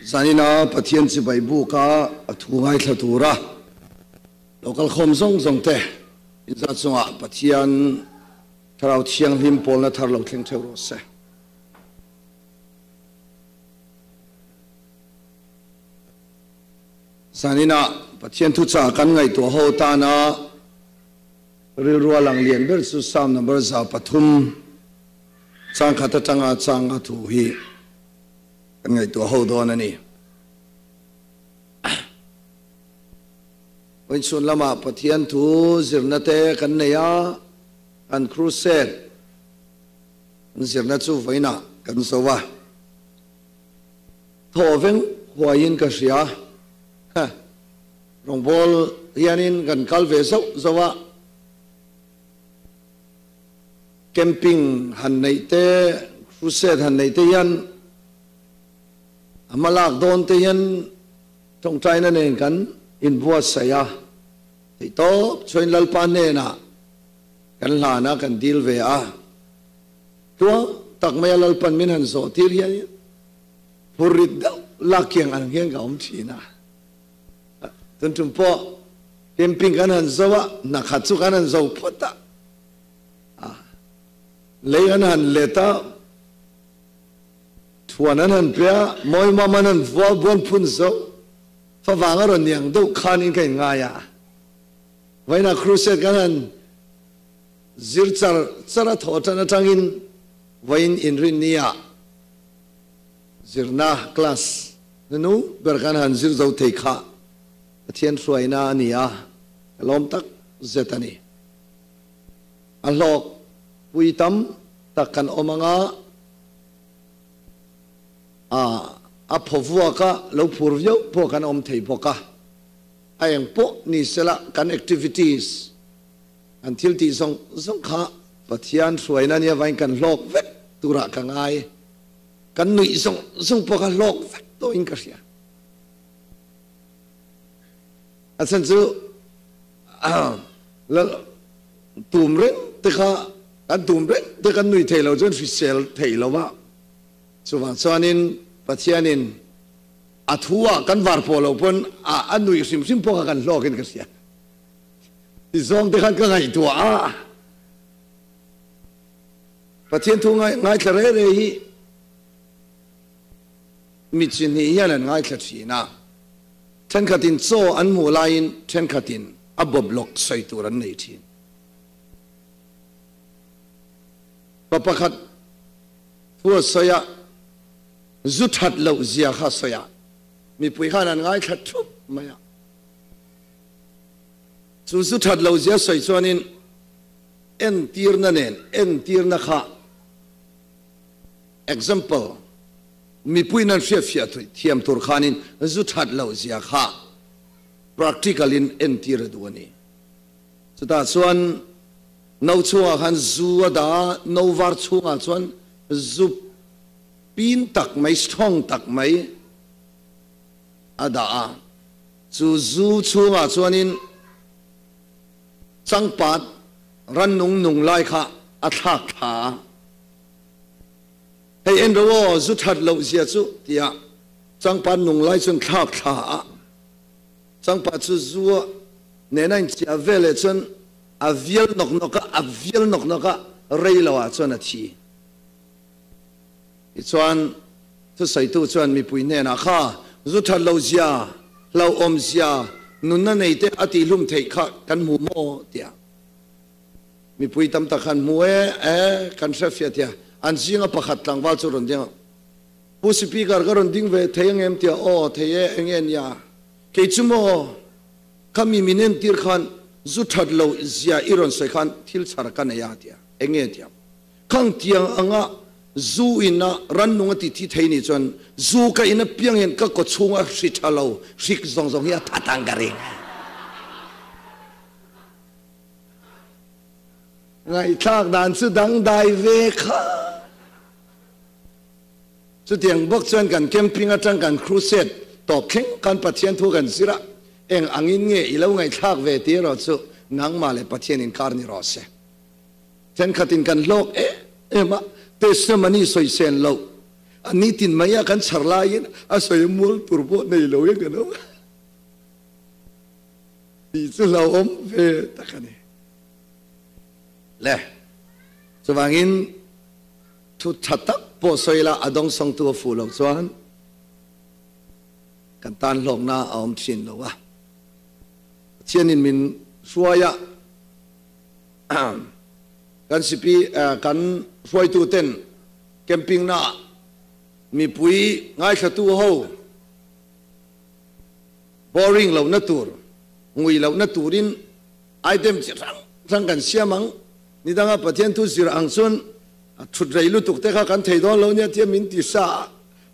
Zanina Pathian chibai buka a thu ngaithla tura lo kal khawm zawng zawng te inzat chungah Pathian Thlarau Thianghlim pawlna thar lo thleng theuh rawh se. Zanina Pathian thuchah kan ngaihtuah ho tana rilrua lang lian ber chu Psalm number 103 chang khat atanga chang a thu hi kan ngaihtuah ho dawn a ni. Vawichhun lamah Pathian thu zirna te kan nei a, kan crusade kan zirna chu vawiinah kan zo a. Thaw veng huaiin ka hria. Rawngbawl hianin kan kal ve zauh zauh a. Camping han neih te, crusade han neih te hian a hma lak dawn te hian tawngtaina nen kan inbuatsaih a, theihtawp chuan Lalpa hnenah kan hlan a, kan dil ve a. Tluang tak maia Lalpan min han zawh tir hian phurrit deuh lak kiang ang hian ka awm thin a. Tun tum pawh camping kan han zo a, hna khat chu kan han zo phawt a. Lei an han let a, thuan an han pe a, mawimam an han vua buan phun zo, favang a rawn niang deuh khanin ka inngai a. Vawiinah crusade kan han zir char char a thawh tan atangin vawiin inrinni ah zirna class nunu ber kan han zir zo thei kha Pathian hruaina a ni a, ka lawm tak zet a ni. A hlawk pui tam tak kan awm anga a a phaw vuaka lo phur viau pawh kan awm thei bawk a. A eng pawh ni sela kan activities kan thil tih zawng zawng kha Pathian hruaina nia vain kan hlawk vek turah ka ngai. Kan nuih zawng zawng pawh kha hlawk vek tawhin ka hria. A chhan chu tum reng te kha kan tum reng te kan nui thei lo chuan hrisel thei lo va. Chuvang chuanin Pathianin a thu ah kan var pawh lo pawn a a nuih hrim hrim pawh kha kan hlawkin ka hria. Ti zawng te khan ka ngaihtuah a. Pathian thu ngaithla re re hi Mi chi hnih hian an ngaithla thin a, thenkhatin chaw an hmuh laiin thenkhatin a bawblawk sawi tur an nei thin. Pa pakhat thu a sawi a, zu that loh zia kha a sawi a, mipui khan an ngaithla thup mai a. Chu zu that loh zia sawi chuanin entirna nen entirna kha Example, Mipuiin an hriatfiah thiam tur khanin zu that loh zia kha practical in entir a duh a ni. Chutah chuan no chhungah khan zu a dah a, no var chhungah chuan zu pin tak mai, strong tak mai a dah a. Chu zu chhungah chuanin changpat rannung nung lai kha a thlak thla a. Hei en ro aw, zu that loh zia chu tiah changpat nung lai chuan thlak thla a, changpat chu zu a nena inchiah vel leh chuan a vial nawk nawk a, a vial nawk nawk a, rei lo ah chuan a thi. Tichuan thusawitu chuan mipui hnenah kha zu that loh zia, hlauhawm zia, nunna nei te a tihhlum theih kha kan hmu maw tiah. Mipui tam tak khan hmu e, e, kan hre fiah tia an zinga pakhat tlangval chu rawn ding a, Pu Speaker ka rawn ding ve thei angem tia, aw thei e, enge nia, kei chu maw kha mi min entir khan zu that lo zia i rawn sawi khan thil chhar ka nei a tia, enge tia, khang tiang anga zu ina rannung a ti thi thei nih chuan zu ka in apiang hian ka kawchhunga hri tha lo hrik zawng zawng hi a that ang ka ring. Ngaihthlak dan chu dangdai ve kha. Chutiang bawk chuan kan camping atang kan crusade tawp thleng khan Pathian thu kan zir a, eng angin nge i lo ngaihthlak ve tih erawh chu nangmah leh Pathian inkar ni rawh se. Thenkhatin kan hlawk em em a, testimony sawi sen loh. A nitin mai a kan chhar laiin a sawi mual tur pawh nei lo in kan awm a. Tih chu hlauhawm ve tak a ni. Le, chuvangin thu tha tak pawh sawi la a dawngsawngtu a fuh loh chuan kan tan hlawkna a awm thin lo a. Pathianin min hruai a, kan sipi kan hruaituten camping naah mipui ngaithlatu ho boring lohna tur, ngui lohna turin item chi hrang hrang kan siam ang. Ni danga Pathian thu zir ang chuan thut rei lutuk te kha kan thei dawn lo nia tia min ti sa a,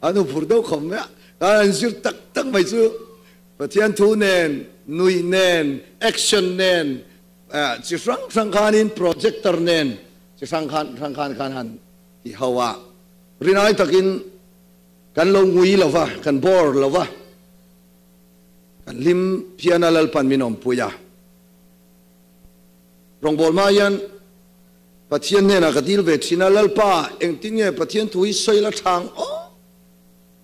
an huphurh deuh khawp mai a. Kan han zir tak tak mai chu Pathian thu nen, nuih nen, action nen, chi hrang hrang khanin projector nen chi hrang khan hrang khan khan han ti ho a. Rinai takin kan lo ngui lo va, kan bore lo va, kan hlim phian a Lalpan min awmpui a. Rawngbâwl hma hian Pathian hnênah ka dîl ve ṭhîn a, Lalpa, engtin nge Pathian thu hi sawi la ṭhang aw?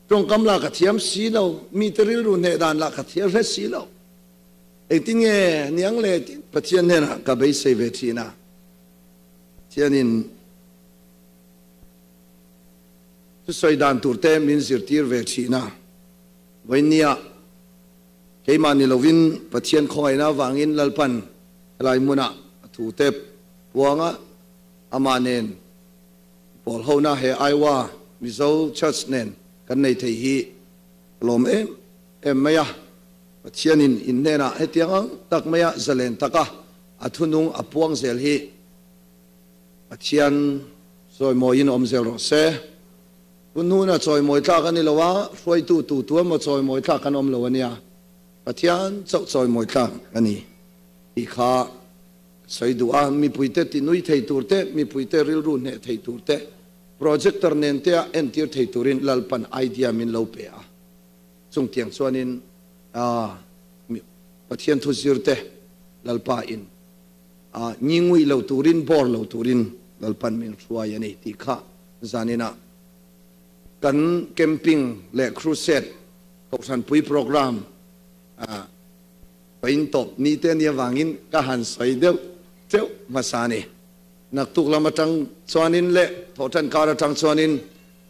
Ṭawngkam lah ka thiam si lo, mite rilru hneh dan lah ka thiam hre si lo. Engtin nge niang le tiin Pathian hnênah ka beisei ve ṭhîn a. Pathianin thusawi dan tûrte min zirtîr ve ṭhîn a. Vawiinniah keimah ni lovin Pathian khawngaihna avangin Lalpan helai hmunah a thute puanga amah nen pawl hona he Iowa Mizo Church nen kan nei thei hi ka lawm em em mai a. Pathianin in hnenah hetiang ang tak maia zalen taka a thunung a puang zel hi Pathian chawimawiin awm zel rawh se. Pu Hnuna chawimawi tlak a ni lo a, hruaitu tu tu emaw chawimawi tlak kan awm lo a nia. Pathian chauh chawimawi tlak a ni tih kha ka sawi duh a. Mipuite tinui thei tur te, mipuite rilru hneh thei tur te, projector nen te a entir thei turin Lalpan idea min lo pe a. Chungtiang chuanin Pathian thu zir te Lalpa in ngi ngui lo turin, bawr lo turin Lalpan min hruai a ni tih kha zaninah kan camping leh crusade kohhranpui program pain tawp ni te nia vangin ka han sawi deuh teuh hmasa a ni. Naktuk lam atang chuanin leh thawhtan kar atang chuanin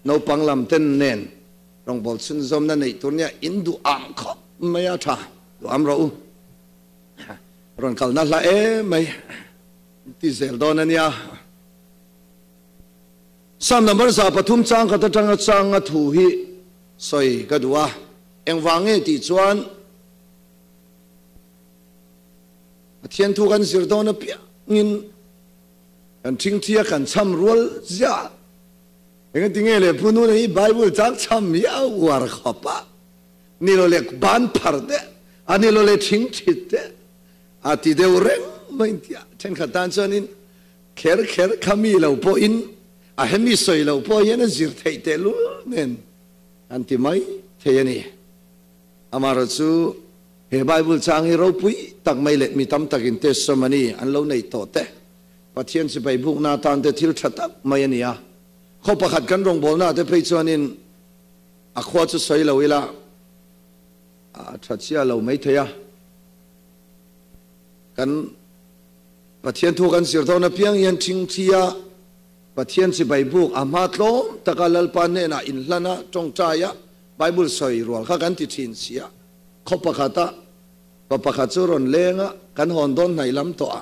naupang lam ten nen rawngbâwl chhunzawmna neih tur nia in duh am khawp mai a tha duh am rawh u. Rawn kalna hla em mai ti zel dawn a nia. Psalm number 3 chang khat atanga changa thu hi sawi ka duh a. Engvang nge tih chuan Pathian thu kan zir dawn apiangin kan thingthi a kan cham rual ziah. Engati nge le Pu Nuna hi Bible chang cham hi a uar khawp a. Ni lo le ban phar te, a ni lo le thingthi te a ti deuh reng mai tia. Thenkhat tan chuanin kher kher kha mi lo pawhin a hemi sawi lo pawh hian a zir theih tehlul nen an ti mai thei a ni. Amaherawhchu he Bible chang hi ropui tak mai leh mi tam takin testimony an lo nei tawh te, Pathian sipai bukna atan te thil tha tak mai a ni a. Khaw pakhat kan rawngbawlna te phei chuanin a khua chu sawi lo ila a tha chiah lo mai thei a. Kan Pathian thu kan zir dawn apiang hian thingthia Pathian chibai buk a hma tlawm taka Lalpa hnenah inhlan a, tawngtai a, Bible sawi rual kha kan ti thin si a. Khaw pakhata pa pakhat chu rawn leng a, kan hawn dawn hnaih lam tawh a,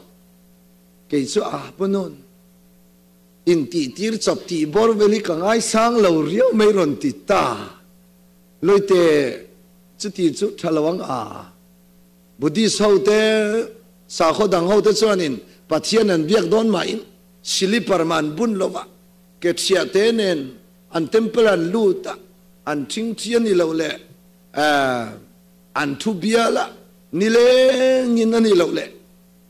kei chu a pu nun intihtir chawp tih bawr vel hi ka ngaisang lo riau mai rawn ti ta. Lawite chuti chu tha lo ang a. Buddhist ho te, sakhaw dang ho te chuanin Pathian an biak dawn mahin silipar mah an bun lo va, ke thiah te nen an temple an lut a, an thingthi a ni lo leh an thu bial a, nilengin a ni lo leh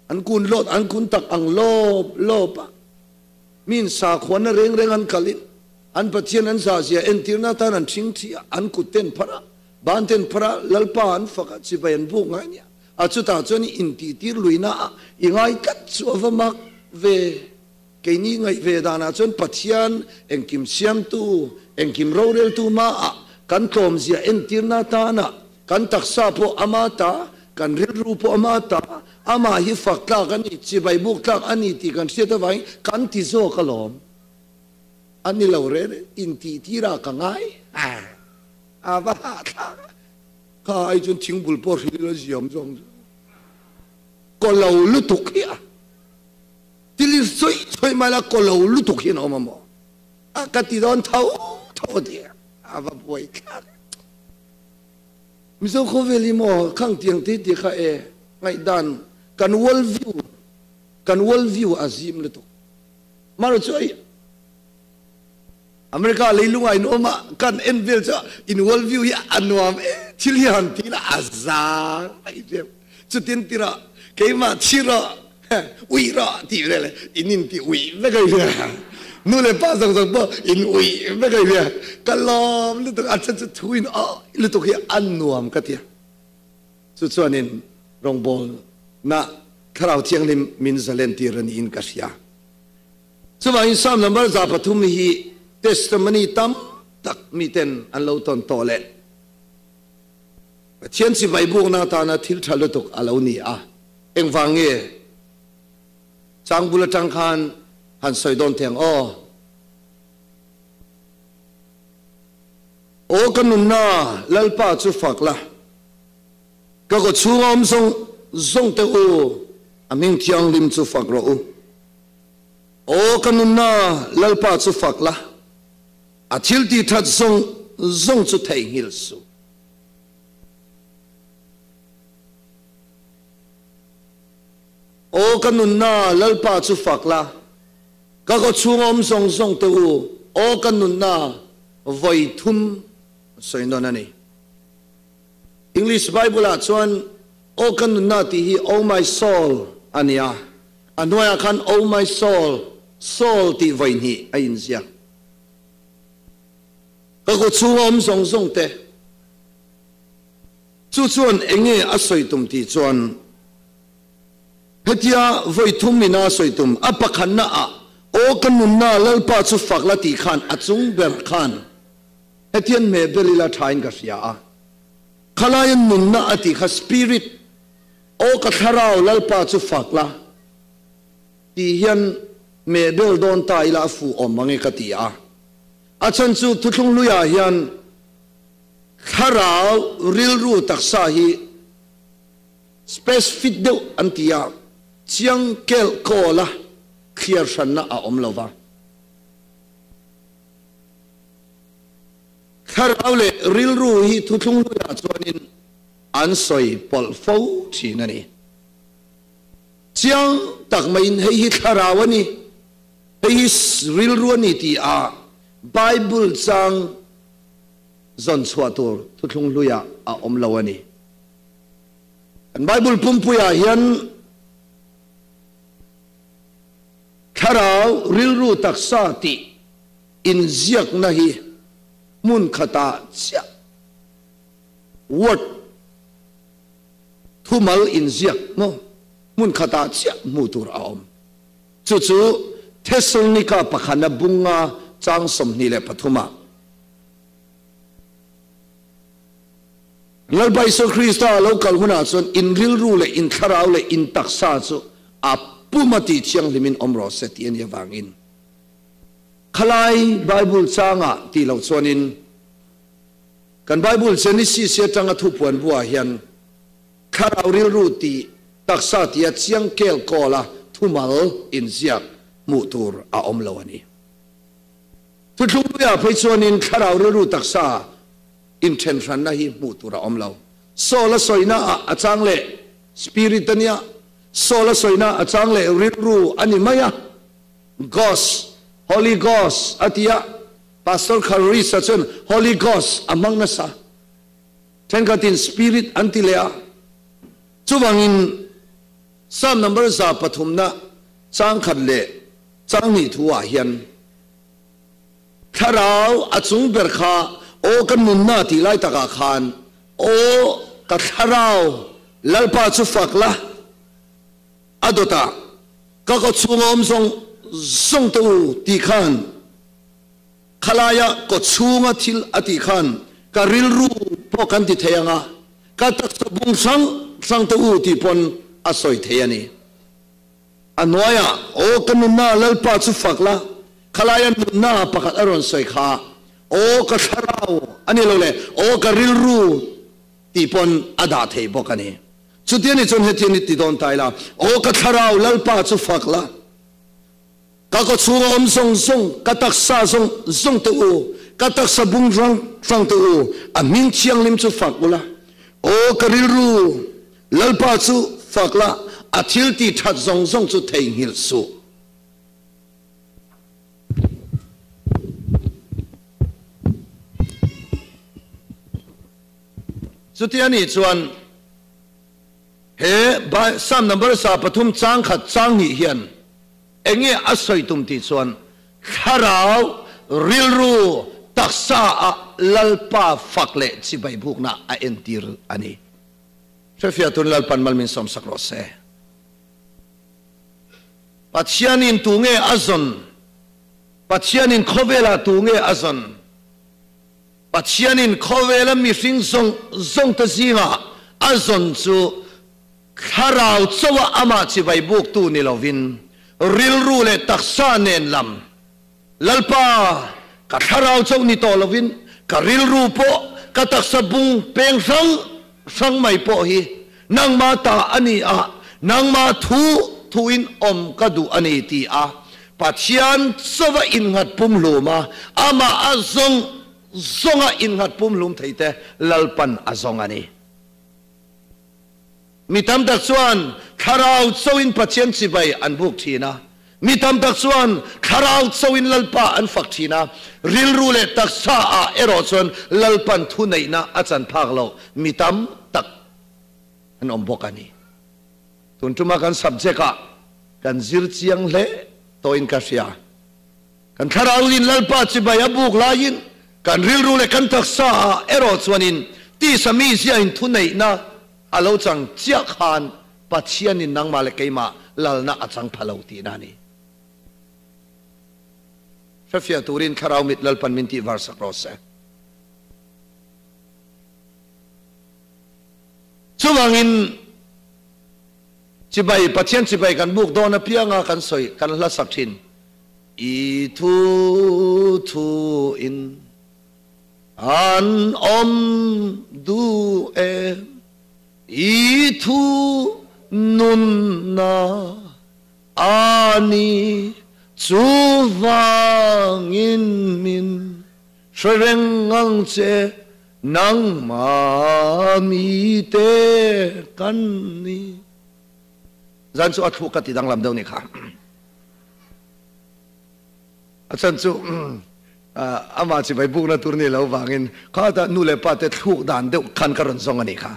an kun lawt an kun tak ang lawp lawp a. Miin sakhuana reng reng an kalin an Pathian an zahzia entirna atan an thingthi a, an kut ten phar a, Ban ten phara Lalpa an fak a, chibai an buk ngai nia. A chutah chuan i intihtir luihna ah i ngai tlat chu a va mak ve. Keini ngaih ve danah chuan Pathian engkim siamtu, Engkim roreltu hmaah kan tlawmzia entirna atana kan taksa pawh ama ta, kan rilru pawh ama ta, amah hi fak tlak a ni, chibai buk tlak a ni tih kan hriat avangin kan ti zawk alawm. A ni lo reng reng, intih tirah ka ngai a va hahthlak a, kha ai chuan thingbul pawh hril ila ziam zawng chu kaw lo lutuk hi a tilir chawih chawih mai la kaw lo lutuk hian a awm a maw? A ka ti dawn tho tho a ti a, a va buai thlak e. Mizo khawvel hi maw khang tiang te ti kha e ngaihdan kan world view kan world view a zim lutuk. Mara chu ai America leilunga in awm a kan en vel chu in world view hi a nuam e thil hi han ti la a zang mai zel. Chutin tira keimah thi rawh uih rawh tih vel in in ti uih vek a nia. Nu leh pa zawng zawng pawh in uih vek a nia. Ka lawm lutuk a chan chu thu in awih lutuk hi a nuam ka ti a. Chu chuanin rawngbawlna Thlarau Thianghlim min zalen tir a niin ka hria. Chuvangin Psalm number 3 hi testimony tam tak miten an lo tawn tawh leh Pathian chibai bukna atana thil tha lutuk a lo ni a, engvang nge changbul atang khan han sawi dawn teh ang aw. Aw ka nunna Lalpa chu fak la, ka kaw chhunga awm zawng zawng te u, a hming thianghlim chu fak rawh u. Aw ka nunna Lalpa chu fak la, a thil tih that zawng zawng chu theihnghilh suh. Aw ka nunna Lalpa chu fak la, ka kaw chhunga awm zawng zawng te u, aw ka nunna vawi thum sawi nawn a ni. English Bible ah chuan aw ka nunna tih hi Oh my soul a ni a, a hnuaiah khan Oh my soul, soul tih vawi hnih a inziak. Ka kaw chhunga awm zawng zawng te. Chu chuan eng nge a sawi tum tih chuan hetia vawi thum ina a sawi tum, a pakhatna ah aw ka nunna Lalpa chu fak la tih khan a chung ber khan hetian hmeh bel ila tha in ka hria a, khalai a nunna a tih kha spirit aw ka thlarau Lalpa chu fak la tih hian hmeh bel dawn ta ila a fuh awm ang e ka ti a, a chhan chu thuthlung hluiah hian Thlarau rilru taksa hi specific deuh an ti a, chiang kelh kawl a thliar hranna a awm lo va. Thlarau leh rilru hi thuthlung hluiah chuanin an sawi pawlh fo thin a ni. Chiang tak maiin hei hi thlarau a ni, hei hi rilru a ni tih a Bible chang zawn chhuah tur thuthlung hluiah a awm lo a ni. Kan Bible pumpuiah hian thlarau, rilru, taksa tih inziakna hi hmun khatah chiah word thumal inziak maw hmun khatah chiah hmuh tur a awm. Chu chu Thessalonika pakhana bunga chang 23 ah Lalpa Isua Krista a lo kal hunah chuan in rilru leh in thlarau leh in taksa chu a pum a tih thianghlimin awm rawh se tih a nih avangin khalai Bible changah tih loh chuanin kan Bible Genesis atanga thupuan buah hian thlarau rilru tih taksa tia chiang kel kawl a thumal inziak hmuh tur a awm lo a ni. Thuthlungpuiah phei chuanin thlarau rilru taksa inthenhranna hi hmuh tur a awm lo. Soul a sawina ah a chang leh spirit a nia, soul a sawina a chang leh rilru a ni mai a. Ghost, Holy Ghost a ti a, Pastor Kharris-a chuan Holy Ghost a hmang nasa. Thenkhatin spirit an ti leh a. Chuvangin Psalm number 103 na chang khat leh chang hnih thu ah hian thlarau a chung ber kha aw ka nunna tih lai takah khan aw ka thlarau Lalpa chu fak la a dawtah ka kaw chhunga awm zawng zawng te u tih khan. Khalaia kawchhunga thil a tih khan ka rilru pawh kan ti thei ang a, ka taksa bung hrang hrang te u tih pawn a sawi thei a ni. A hnuaiah, Aw ka nunna Lalpa chu fak la, khalaia nunna pakhat a rawn sawi kha, Aw ka thlarau a ni lo le, aw ka rilru tih pawn a dah thei bawk a ni. Chuti a nih chuan hetiang i ti dawn ta ila, Aw ka thlarau Lalpa chu fak la, Ka kaw chhunga awm zawng zawng, ka taksa zawng zawng te u, ka taksa bung hrang hrang te u, a hming thianghlim chu fak ula. Aw ka rilru, Lalpa chu fak la, a thil tih that zawng zawng chu theihnghilh suh. Chuti a nih chuan he Psalm number 3 chang khat chang hnih hian, Enge a sawi tum tih chuan thlarau, rilru, taksa ah Lalpa fak leh chibai bukna a entir a ni. Hrefiah tun Lalpan mal min sawmsak rawh se. Pathianin tu nge a zawn? Pathianin khawvelah tu nge a zawn? Pathianin khawvela mihring zawng zawng te zingah a zawn chu Thlarau chauha amah chibai buktu ni lovin, rilru leh taksa nen lam, Lalpa, ka thlarau chauh ni tawh lovin, ka rilru pawh, ka taksa bung peng hrang hrang mai pawh hi nangmah ta a ni a, nangmah thu thuin awm ka duh a ni, ti a Pathian chauha innghat pumhlum a, amah a zawng zawnga innghat pumhlum theite Lalpan a zawng a ni. Mi tam tak chuan thlarau chauhin Pathian chibai an buk thin a, mi tam tak chuan thlarau chauhin Lalpa an fak thin a, rilru leh taksa ah erawh chuan Lalpan thuneihna a chan phak loh mi tam tak an awm bawk a ni. Tun tuma kan subject ah kan zir chiang hle tawhin ka hria. Kan thlarauin Lalpa chibai a buk laiin kan rilru leh kan taksa ah erawh chuanin tisa miziain thuneihna a lo chang chiah khan Pathianin nangmah leh keimah lalna a chang pha lo tihna a ni. Hrefiah turin thlarau mit Lalpan min tih var sak rawh se. Chuvangin chibai, Pathian chibai kan buk dawn apianga kan sawi, kan hla sak thin. I thu thu in an awm duh em? I thu nunna a ni chuvangin min hre reng ang che nangmah mite kan ni. Zan chu a thluk ka ti danglam deuh ni kha. A chan chu amah chibai bukna tur ni lo vangin kha nu leh pa te thluk dan deuh khan ka rawn zawng a nih kha.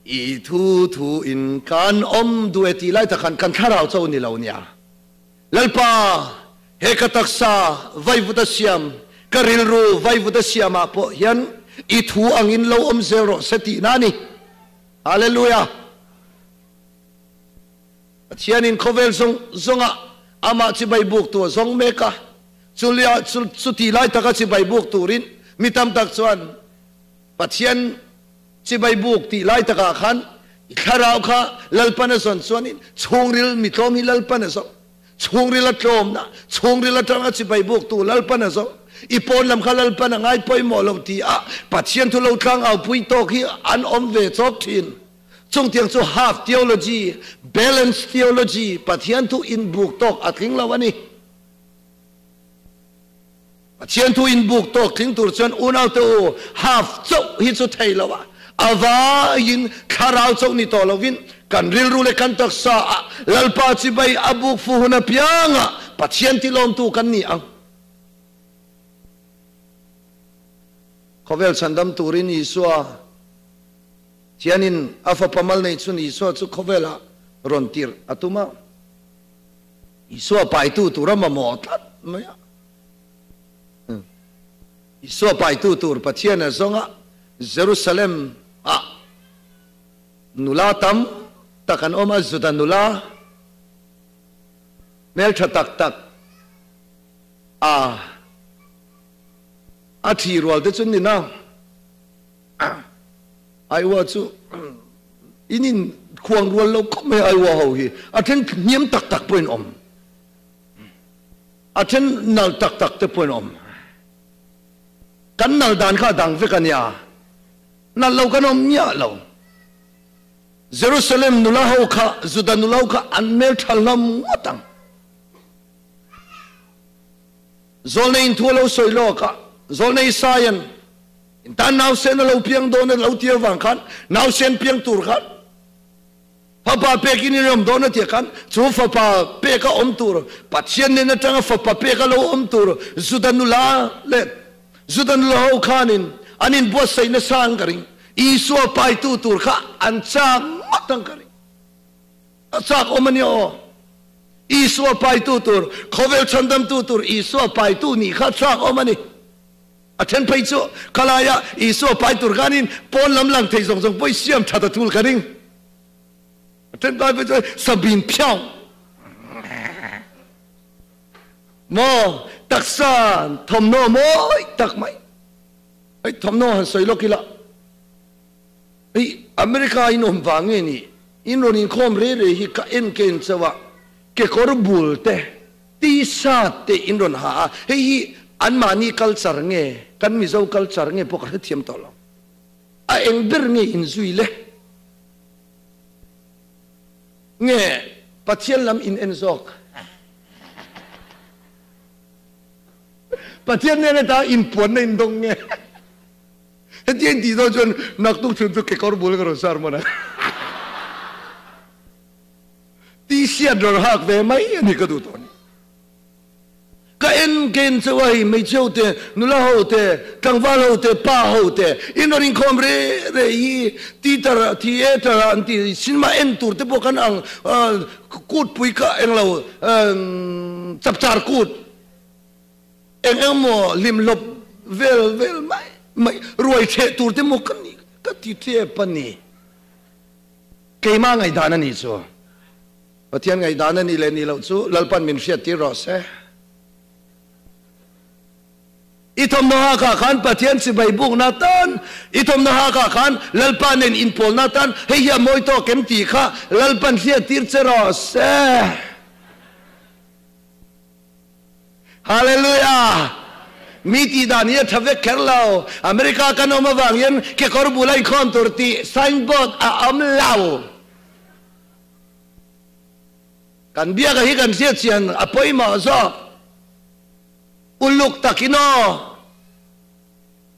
I thu thu in kan awm duh e tih lai tak khan kan thlarau cho ni lo nia. Lalpa, he ka taksa vaivut a siam, ka rilru vaivut a siam ah pawh hian i thu angin lo awm zel rawh se tihna a ni. Hallelujah! Pathianin khawvel zawng zawngah amah chibai buk tur a zawng mek a, chulia chuti lai taka chibai buk turin mi tam tak chuan Pathian chibai buk tih lai takah khan i thlarau kha Lalpan a zawn chuanin chhungril mi tlawm hi Lalpan a zawng, chhungril a tlawmna, chhungril atanga chibai buk tu Lalpan a zawng, i pawn lam kha Lalpan a ngai pawimawh lo ti a Pathian thu lo tlang au pui tawk hi an awm ve chawk thin. Chungtiang chu half theology, balance theology, Pathian thu inbuk tawk a tling lo a ni. Pathian thu inbuk tawk tling tur chuan unaute u, half chauh hi chu thei lo a, a vaiin thlarau chauh ni tawh lovin kan rilru leh kan taksa ah Lalpa chibai a buk fu hun apiangah Pathian tilawmtu kan ni ang. Khawvel chhandam turin Isua Thianin a fapa mal nei chhun Isua chu khawvelah rawn tirh a tum a. Isua paitu tur a mamawh tlat mai a. Isua paitu tur Pathian a zawng a, Jerusalem ah nula tam tak an awm a, Juda nula. Hmeltha tak tak a a thi rual te chu ni na. Aiwa chu in in khuang rual lo khawp mai Aiwa ho hi. A then hniam tak tak pawhin awm. A then nal tak tak te pawhin awm. Kan nal dan kha a dang vek a nia. Nal lo kan awm miah lo. Jerusalem nula ho kha, Juda nula ho kha an hmeltha hlawm ngawt ang. Zawlnei in thu a lo sawi lawk a, Zawlnei Isaia'n in tan nausen a lo piang dawn a lo ti avang khan nausen piang tur khan fapa pekin in awm dawn a tia khan chu fapa peka awm tur Pathian nen atanga fapa peka lo awm tur Juda nula leh Juda nula ho khanin an inbuatsaih nasa ang ka ring. Isua paitu tur kha an chak ngawt ang ka ring. A chak awm a nia aw. Isua paitu tur, khawvel chhandamtu tur Isua paitu nih kha chak awm a ni. A then phei chu khalaia Isua pai tur khanin pawn lam lang thei zawng zawng pawh i siam that a tul ka ring. A then pai phei chu sabin phiau. Maw taksa thawmhnaw mawi tak mai. Hei thawmhnaw han sawi lawk ila. Hei America in awm vang nge ni in rawn inkhawm re re hi ka en ken chauh a, kekawr bul te, t-shirt te in rawn ha a, hei hi anmahni culture nge kan Mizo culture nge pawh ka hrethiam tawh lo. A eng ber nge in zui le? Nge Pathian lam in en zawk? Pathian nen heta inpuanna in dawng nge? Hetia in tih dawn chuan naktuk chhun chu kekawr bul ka rawn sar hman a. T-shirt rawn hak ve mai a ni ka duh tawh a ni. Ka en ken chauh a hei hmeichhe ho te, nula ho te, tlangval ho te, pa ho te in rawn inkhawm re re hi theater theater ah an ti cinema en tur te pawh kan ang kut pui kha englo chapchar kut eng eng maw hlimhlawp vel vel mai mai ruai cheh tur te maw ka ni ka ti tep a ni. Keimah ngaihdan a nih chu. Pathian ngaihdan a nih leh nih loh chu Lalpan min hriattir rawh se. I thawmhnaw hakah khan Pathian chibai bukna tan, i thawmhnaw hakah khan Lalpa nen inpawlna tan, hei hi a mawi tawk em tih kha Lalpan hriattir che rawh se. Hallelujah! Mi tih dan hi a tha vek kher lo. America kan awm avang hian kekawr bul a inkhawm tur tih signboard a awm lo. Kan biaka hi kan hriat chian a pawimawh zawk. Uluk takin aw,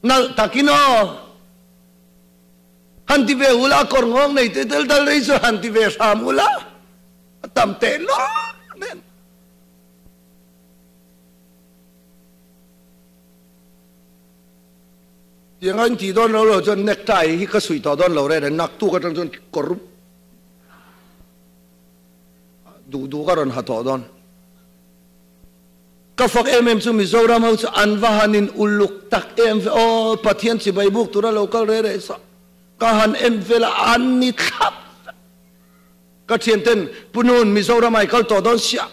nalh takin aw, han ti ve ula, kawr nghawng nei te tel dal rei chu han ti ve hram ula, a tam teh lawr nen. Tiang a intih dawn lo lo chuan necktie hi ka suih tawh dawn lo reng reng, naktuk atang chuan kawr duh duh ka rawn ha tawh dawn. Ka fak em em chu Mizoram ho chu an va han in uluk tak em ve aw, Pathian chibai buk tura lo kal reh reh sa ka han en vel a an ni thlap vek. Ka thian ten Pu Nun Mizoram ah i kal tawh dawn sia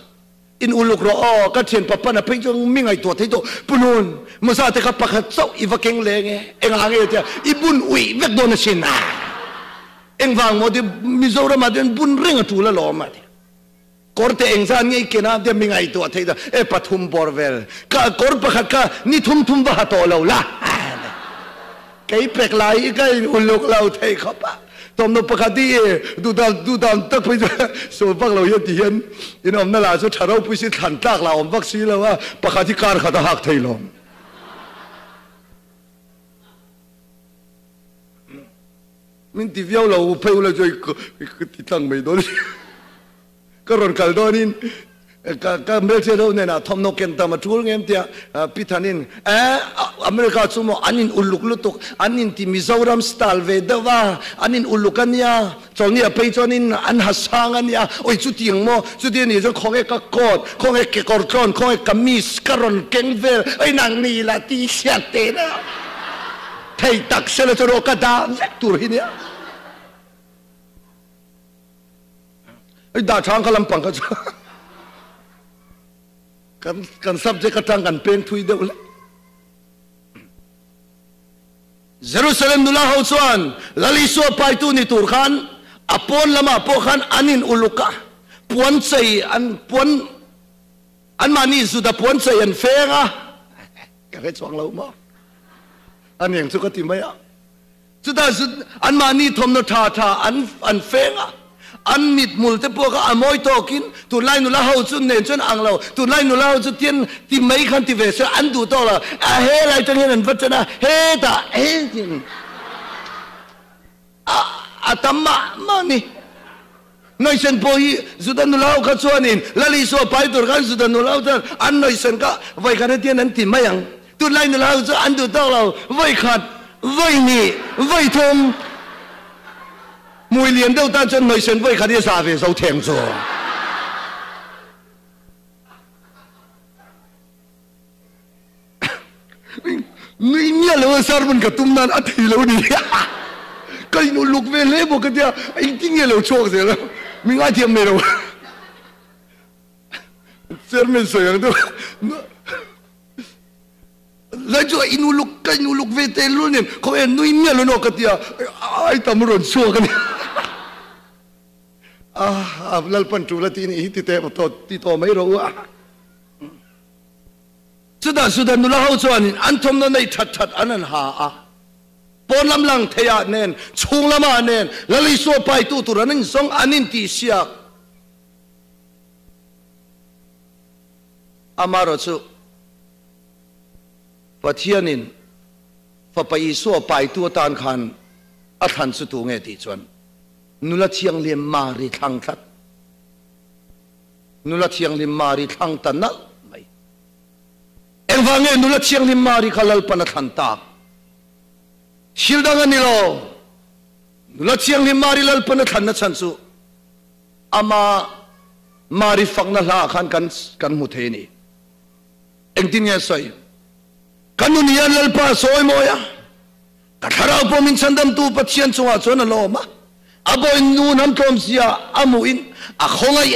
in uluk rawh aw, ka thian pa pan a phei chu mi ngaihtuah thei tawh Pu Nun Mawza te kha pakhat chauh i va keng leng e, engah nge tia i bun uih vek dawn asin a. Engvang maw ti Mizoram ah chuan bun reng a tul alawm a ti. Kawr te eng zan ngei ken a tia mi ngaihtuah theih ta e pathum bawr vel ka kawr pakhat kha ni thum thum va ha tawh lo la kei pek lai hi ka in uluk lo thei khawp a tawmhnaw pakhat hi e duhdan duhdan tak phei chuan sawi vak lo hian ti hian in awmna lah chu tha ropui si thlan tlak lah awm vak si lo a pakhat hi kar khat a hak thei lo. Min ti viau lo phei ula chu ka ti tlang mai dawn ka rawn kal dawnin ka ka hmelchhe deuh nen ah thawmhnaw ken tam a tul ngem tia Pi Thanin e America chu maw an in uluk lutuk an in ti Mizoram style ve deuh a an in uluk a nia chawlhni ah phei chuanin an ha sang a nia oi chutiang maw chuti a nih chuan khawnge ka coat khawnge kekawr tlawn khawnge kamis ka rawn keng vel oi nang ni la ti hriat teh na. Thei tak sela chu rawh ka dah vek tur hi nia. Hei dah thang kha lampang kha chu. Kan kan subject atang kan peng thui deuh hlek. Jerusalem nula ho chuan Lal Isua paitu ni tur khan a pawn lamah pawh khan an in uluk a, puan chei an puan anmahni Juda puan chei an feng a, ka hre chuang lo maw? A niang chu ka ti mai a. Chutah chu anmahni thawmhnaw tha tha an an feng a, an mithmul te pawh kha a mawi tawkin tunlai nula ho chu nen chuan ang lo, tunlai nula ho chu tian ti mai khan ti ve se an duh tawk lo, a helai tang hian an va chen a, hetah hetin a a tam mah mah a ni. Nawisen pawh hi Juda nula ho kha chuanin Lal Isua pai tur khan Juda nula ho chuan an nawisen kha vawikhat hetian an ti mai ang. Tunlai nula ho chu an duh tawk lo, vawikhat, vawihnih, vawithum. Hmui lian deuh tan chuan nawisen vawikhat hi a za ve zo theng chu. Nui miah lo a sermon ka tum nan a thei lo ni. Ka in uluk ve hle bawk ka tia, engtin nge lo chhuak zel a, mi ngaithiam nei lo. Chairman sawi ang deuh. Lai chu in uluk ka in uluk ve tel lul nen khaw en nui miah lo no ka tia, ai tam rawn chhuak a ni. Ah, Lalpan tul a ti ni hi ti teh ti tawh mai rawh u a. Chutah Juda nula ho chuanin an thawmhnaw nei that that an han ha a, pawn lam lang theiah nen, chhung lamah nen, Lal Isua paitu tur an inzawng an intihsiak. Amaherawhchu, Pathianin Fapa Isua paitu atan khan a thlan chu tu nge tih chuan nula thianghlim Mari thlang tlat. Nula Thianghlim Mari thlang ta nalh mai. Engvang nge Nula Thianghlim Mari kha Lalpan a thlan tak? Thil dang a ni lo. Nula Thianghlim Mari Lalpan a thlanna chhan chu ama Mari fakna hla ah khan kan kan hmu thei a ni. Engtin nge a sawi? Ka nun hian Lalpa a sawi mawi a, ka thlarau pawh min chhandamtu Pathian chungah chuan a lawm a. A bawi nu hnam tlawmzia a hmuhin a khawngaih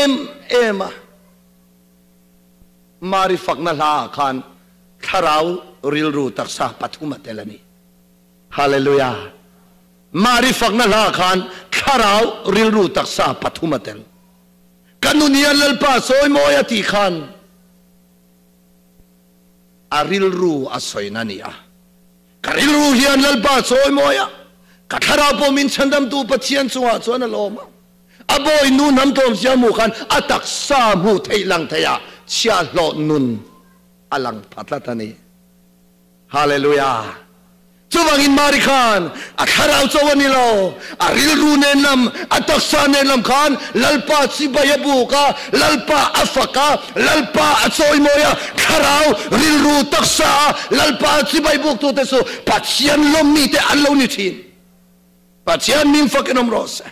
em em a. Mari fakna hla ah khan thlarau rilru taksa pathum a tel a ni. Hallelujah! Mari fakna hla ah khan thlarau rilru taksa pathum a tel. Ka nun hian Lalpa sawi mawi a tih khan a rilru a sawina a ni a. Ka rilru hian Lalpa chawi mawi a, ka thlarau pawh min chhandamtu Pathian chungah chuan a lawm a. A bawi nu hnam tlawmzia hmuh khan a taksa hmuh theih lang theih ah chhiahhlawh nun a lang pha tlat a ni. Hallelujah! Chuvangin Mari khan a thlarau cho a ni lo, a rilru nen lam, a taksa nen lam khan Lalpa chibai a buk a, Lalpa a fak a, Lalpa a chawimawi a, thlarau, rilru, taksa a Lalpa chibai buktute chu Pathian lawmmite an lo ni thin. Pathian min fakin awm rawh se.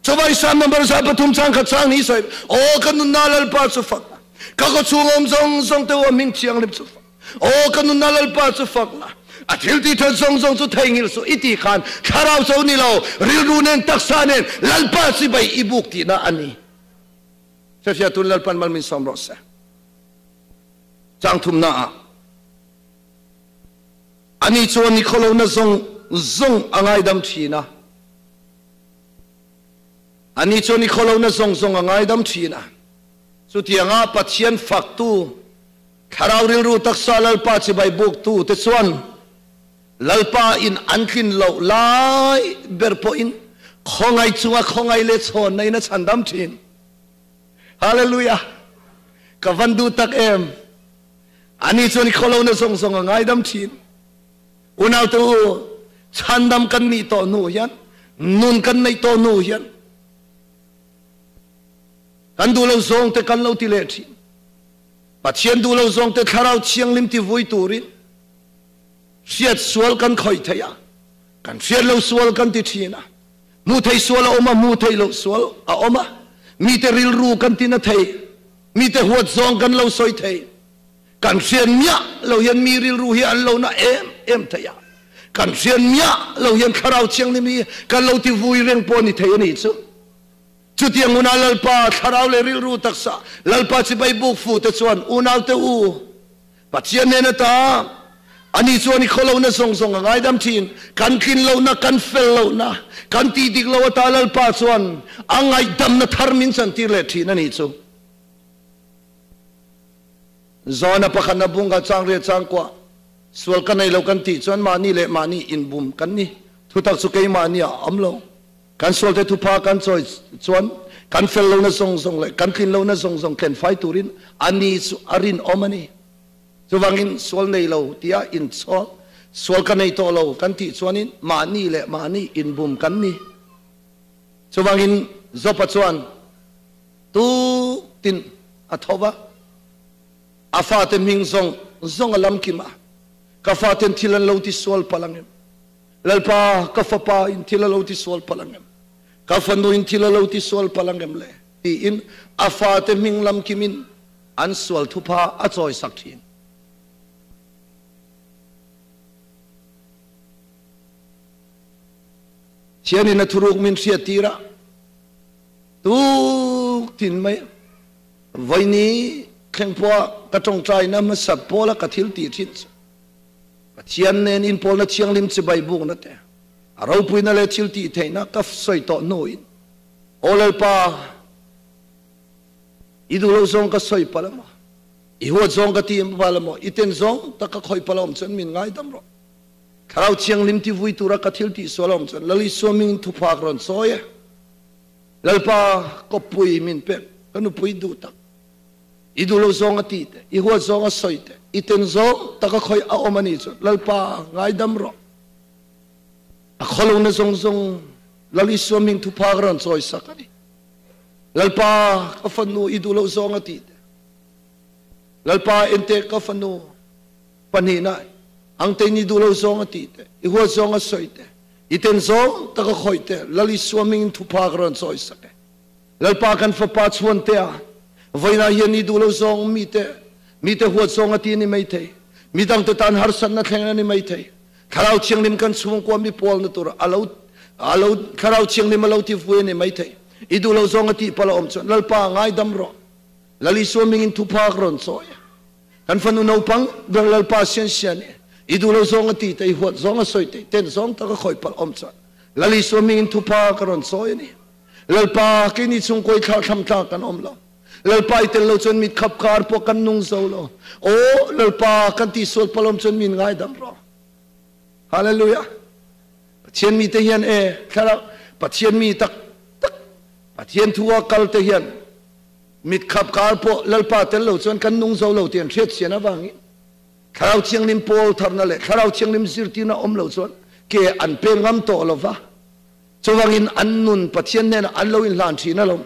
Chuvai Psalm number 103 chang khat chang ni sawi, Aw ka nunna Lalpa chu fak la, ka kawchhung awm zawng zawng te u a hming thianghlim chu fak. Aw ka nunna Lalpa chu fak la, a thil tih that zawng zawng chu theihnghilh suh i tih khan thlarau cho ni lo, rilru nen taksa nen Lalpa chibai i buk tihna a ni. Hriatfiah tun Lalpan mal min sawm rawh se. Chang thumna ah ani chuan ni khawlohna zawng zawng a ngaidam thin a. Ani chuan ni khawlohna zawng zawng a ngaidam thin a. Chutianga Pathian faktu Thlarau rilru taksa Lalpa chibai buktu te chuan Lalpa in an tlin loh lai ber pawhin khawngaih chunga khawngaih leh chhawnna in a chhandam thin. Hallelujah! Ka van duh tak em! Ani chuan i khawlohna zawng zawng a ngaidam thin. Unaute u, chhandam kan nih tawh hnu hian, nun kan neih tawh hnu hian, kan duh lo zawng te kan lo ti leh thin. Pathian duh lo zawng te Thlarau Thianghlim ti vui turin hriat sual kan khawih thei a, kan hriat lo sual kan ti thin a, hmuh theih sual a awm a, hmuh theih loh sual a awm a, mite rilru kan ti na thei, mite huat zawng kan lo sawi thei, kan hriat miah lo hian mi rilru hi an lo na em em thei a, kan hriat miah lo hian Thlarau Thianghlim hi kan lo ti vui reng pawh a ni thei a nih chu. Chutiang huna Lalpa thlarau leh rilru taksa Lalpa chibai buk fu te chuan unaute u, Pathian nen ata ani chuan i khawlohna zawng zawng a ngaidam thin. Kan tlin lohna, kan fel lohna, kan tih dik loh ata Lalpa chuan a ngaihdamna thar min chantir leh thin a nih chu. Zawna pakhatna bung kha chang riat chang kuah sual ka nei lo kan tih chuan mahni leh mahni inbum kan ni. Thutak chu keimahni ah a awm lo. Kan sualte thupha kan chawi chuan kan fel lohna zawng zawng leh kan tlin lohna zawng zawng tlenfai turin ani chu a rinawm a ni. Chuvangin sual nei lo tia inchhawl, sual ka nei tawh lo kan tih chuanin mahni leh mahni inbum kan ni. Chuvangin Job-a chuan tutin a tho va, a fate hming zawng zawng a lam kim a, Ka faten thil an lo ti sual palh ang em? Lalpa, ka fapa in thil a lo ti sual palh ang em? Ka fanu in thil a lo ti sual palh ang em le? tiin a fate hming lam kimin an sual thupha a chawisak thin. Thianin a thuruk min hriattir a, tuk tin mai vawiini thleng pawha ka tawngtaina hmasat pawla ka thil tih thin chu Pathian nen inpawlna thianghlim chibai bukna te, a ropuina leh thil tih theihna ka sawi tawh hnuin, Aw Lalpa, i duh loh zawng ka sawi palh a maw? I huat zawng ka ti palh a maw? I ten zawng tak ka khawih palh a awm chuan min ngaidam rawh. Thlarau Thianghlim tivui tura ka thil tih sual a awm chuan Lal Isua mingin thuphak rawn sawi e. Lalpa, kawppui min pek, ka nupui duh tak. I duh lo zawng a tih te, i huat zawng a sawi te, i ten zawng tak a khawih a awm a nih chuan Lalpa ngaidam rawh. A khawlohna zawng zawng Lal Isua hming thupha ka rawn chawi sak a ni. Lalpa ka fanu i duh loh zawng a tih te, Lalpa enteh ka fanu pahnihna angtein i duh lo zawng a tih te, i huat zawng a sawi te, i ten zawng tak a khawih te, Lal Isua hmingin thupha ka rawn chawi sak e. Lalpa kan fapa chhuantea vawiinah hian i duh lo zawng mite mite huat zawng a ti a ni maithei. Midangte tan harsatna thleng a ni maithei. Thlarau Thianghlim kan chhungkua mi pawlna tur a lo a lo Thlarau Thianghlim a lo ti vui a ni maithei. I duh lo zawng a tih palh a awm chuan Lalpa ngaidam rawh. Lal Isua mingin thuphak rawn chawi a. Kan fanu naupang ber Lalpa sian sian i i duh lo zawng a ti te i huat zawng a sawi te ten zawng tak a khawih palh awm chuan Lal Isua mingin thuphak a rawn chawi a ni. Lalpa, keini chhungkaw i thlahthlam tlak kan awm lo. Lalpa i tel lo chuan mit khap kar pawh kan nung zo lo. Aw, Lalpa, kan tihsual palh awm chuan min ngaidam rawh. Hallelujah. Pathian mite hian e, thlarau, Pathian mi tak tak, Pathian thu a kal te hian mit khap kar pawh Lalpa tel lo chuan kan nung zo lo ti an hriat chian avangin Thlarau Thianghlim pawl tharna leh Thlarau Thianghlim zirtirna awm lo chuan ke an pen ngam tawh lo va. Chuvangin an nun Pathian hnenah an lo inhlan thin alawm.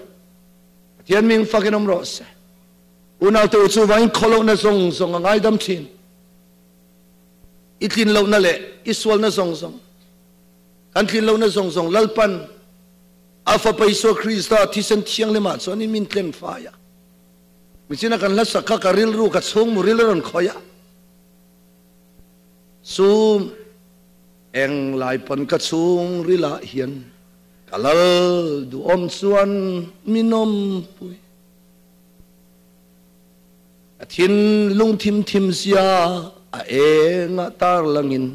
Pathian ming fakin awm rawh se. Unaute u, chuvangin khawlohna zawng zawng a ngaidam thin. I tlin lohna leh i sualna zawng zawng, kan tlin lohna zawng zawng Lalpan a Fapa Isua Krista thisen thianghlimah chuanin min tlen fai a. Michina kan hlasak kha ka rilru ka chhung muril a rawn khawih a. Sum Eng lai pawn ka chhungril ah hian ka lal duhawm chuan min awmpui. Ka thinlung thim thim zia a engah tarlangin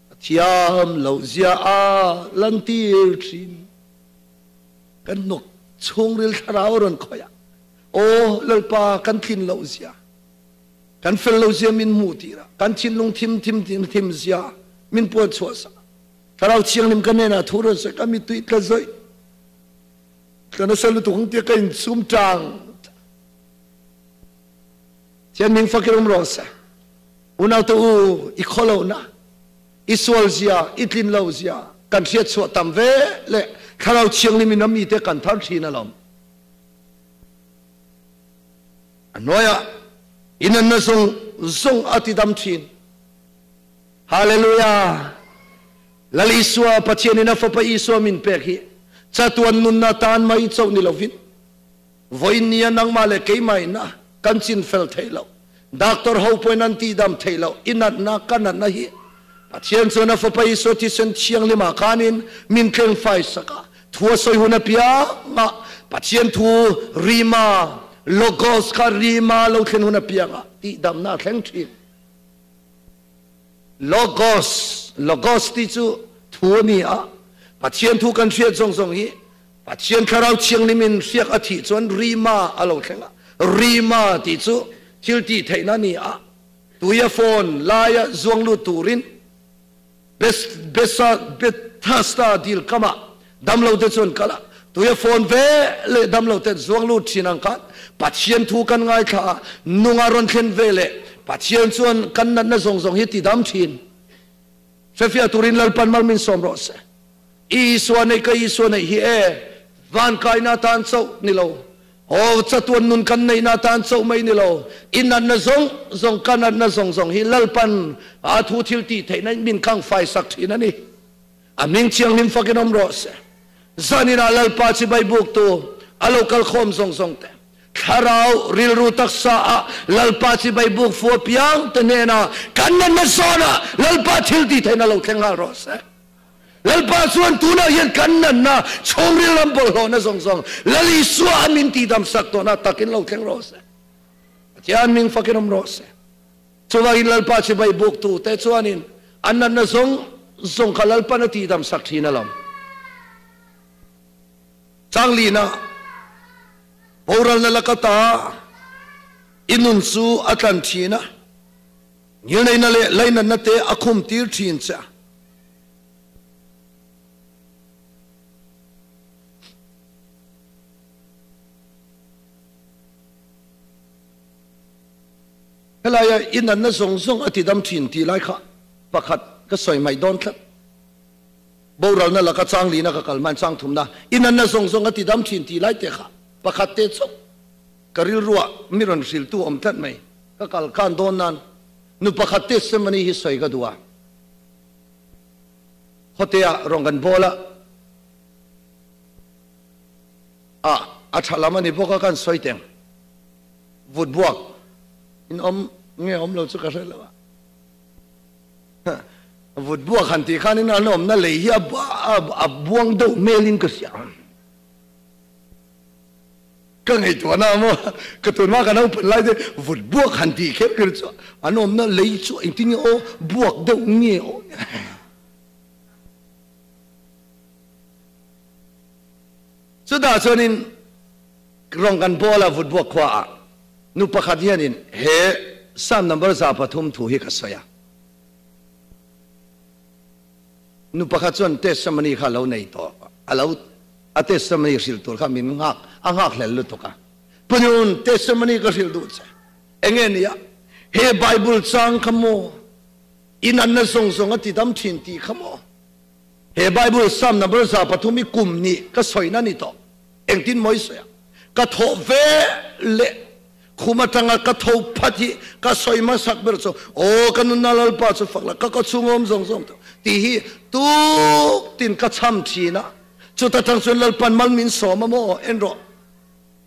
ka thiam loh zia a lantir thin. Ka hnuk chhungril thlarau a rawn khawih a, Aw Lalpa kan tlin loh zia. Kan fel lo zia min hmuh tir a, kan thinlung thim thim thim thim zia min puan chhuah sak. Thlarau Thianghlim ka hnenah thu rawn sawi, ka mittui tla zawih. Tla nasa lutuk ang tia ka insum tang. Thian ming fakin um rawh se. Unau te u, i khawlohna, i sual zia, i tlin lo zia kan hriat chhuah tam ve le Thlarau Thianghlim in a mi te kan thar thin alawm. A hnuaiah inanna zawng zawng a tidam thin. Hallelujah! Lal Isua, Pathianin a Fapa Isua min pek hi chatuan nunna tan mai chauh ni lovin, vawiin nia nangmah leh keimah ina kan chin fel theih loh, doctor ho pawhin an tihdam theih loh i natna, ka natna hi Pathian chuan a Fapa Isua thisen thianghlimah khanin min tlengfai sak a, thu a sawi hun apiangah. Pathian thu Rhema, Logos kha Rhema lo thlen hun apianga tihdamna a thleng thin. Logos, Logos tih chu thu a ni a, Pathian thu kan hriat zawng zawng hi Pathian Thlarau Thianghlimin hriak a thih chuan Rhema a lo thleng a. Rhema tih chu thil tih theihna a ni a, tuia phone laia zuang lut turin Bethesda dil kamah damlote chuan kal a, tuia phone ve leh damlote zuang lut thin ang khan Pathian thu kan ngaithla a, nunga rawn thlen ve leh Pathian chuan kan natna zawng zawng hi tidam thin. Hrefiah turin Lalpan mal min sawm rawh se. Isua neih ka Isua neih hi e, van kaina atan chauh ni lo, aw chatuan nun kan neihna atan chauh mai ni lo, i natna zawng zawng ka natna zawng zawng hi Lalpan a thu thil tih theihna in min kang fai sak thin a ni. A hming thianghlim fakin awm rawh se. Zaninah Lalpa chibai buktu a lo kal khawm zawng zawng te. Thlarau rilru taksa ah Lalpa chibai buk fu apiang te hnenah kan natna zawnah Lalpa thil tih theihna lo thleng nghal rawh se. Lalpa chuan tunah hian kan natna chhungril lam bawlhhlawhna zawng zawng Lal Isua a min tihdam sak tawhna takin lo thleng rawh se. Pathian ming fakin awm rawh se. Chuvangin Lalpa chibai buktu te chuanin an natna zawng zawng kha Lalpan a tihdam sak thin alawm. Changlina boralna laka ta i nun chu a tlan thin a, ngilneihna leh lainatna te a khum tir thin che a. Helaia i natna zawng zawng a tidam thin tih lai kha pakhat ka sawi hmaih dawn tlat. Boralna laka chang lina ka kal hman chang thumna i natna zawng zawng a tidam thin tih lai te kha pakhat te chauh ka rilruah mi rawn hriltu awm tlat mai. Ka kal khan dawn nan nu pakhat testimony hi sawi ka duh a. Khawtea rawn kan bawl a, a a tha lam a ni bawk a kan sawi teng. Vut buak in awm nge awm lo chu ka hre lo a. Vut buak han tih khanin an awmna lei hi a buang deuh hmelin ka hria. Ka ngaihtuahna a maw? Ka tunhma ka naupang lai te vut buak han tih kher kher chu an awmna lei chu engtin nge aw buak deuh nge aw. Chutah chuanin rawng kan bawl a vut buak khua ah nu pakhat hianin he Psalm number 103 thu hi ka sawi a. Nu pakhat chuan testimony kha lo nei tawh a lo a testimony hrilh tur kha min nghak a nghak hlel lutuk a. Punun testimony ka hrilh duh che. Enge nia he Bible chang kha maw inanna zawng zawng a ti dam thin tih kha maw he Bible Psalm number 103 i kum nih ka sawina ni tawh engtin maw i sawi a ka thawh ve leh Khum atanga ka tho phat hi ka sawi hmasak ber chu, Aw ka nunna Lalpa chu fak la, ka kawchhung awm zawng zawng tawh tih hi tuk tin ka cham thin a. Chuta tang chuan Lalpan mal min sawm a maw? En rawh,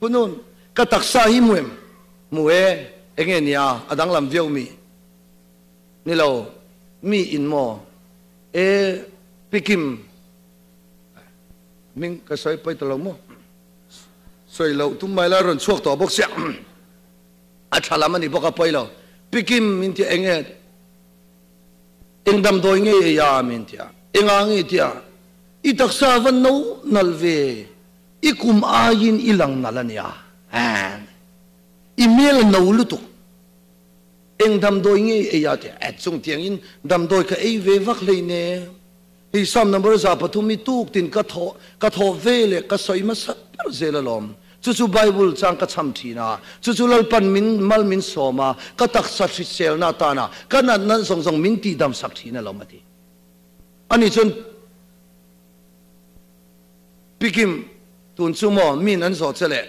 Punun, ka taksa hi hmu em? Hmu e, enge nia, a danglam viau mi? Ni lo, mi in maw? E, Pikim, hming ka sawi pawi ta lo maw? Sawi loh tum mai la rawn chhuak tawh bawk sia a tha lam a ni bawk a pawi lo. Pikim min tia eng nge eng damdawi nge ei a min tia enga nge tia i taksa va no nal ve i kum aiin i lang nal a nia i hmel a no lutuk eng damdawi nge ei a tia chung tiangin damdawi ka ei ve vak hleinem. Hei Psalm number 103 hi tuk tin ka thawh ka thawh ve leh ka sawi hmasa ber zel alawm. Chu chu Bible chang ka cham thin a, chu chu Lalpan min mal min sawm a, ka taksa hriselna atana ka natna zawng zawng min tihdam sak thin alawm a ti. Ani chuan Pikim tun chu maw min an zawh che leh?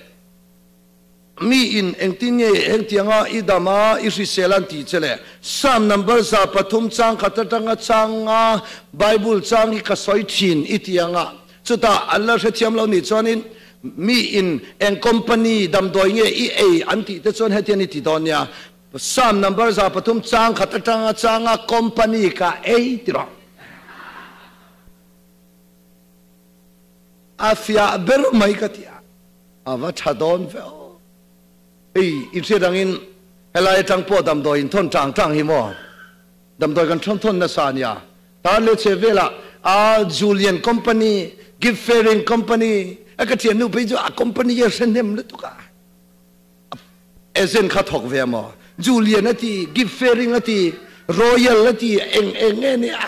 Mi in engtin nge hengtianga i dam a, i hrisel an tih che le? Psalm number 103 chang khat atanga changa Bible chang hi ka sawi thin i ti anga, chutah an la hrethiam lo nih chuanin mi in eng company damdawi nge i ei an tih te chuan hetiang i ti dawn nia. Psalm number 103 chang khat atanga changa company ka ei ti rawh. A fiah ber mai ka ti a. A va tha dawn ve aw. Hei inhriat angin helai atang pawh damdawi in thawn tang tang hi maw? Damdawi kan thawn thawn nasa a nia. Tan leh chhe velah a Julian company, Gift Fairing company, a ka thiannu phei chu a company hi a hre hnem lutuk a. Agent kha thawk ve a maw? Julian a ti, Gift Fairing a ti, Royal a ti, eng eng nge ni a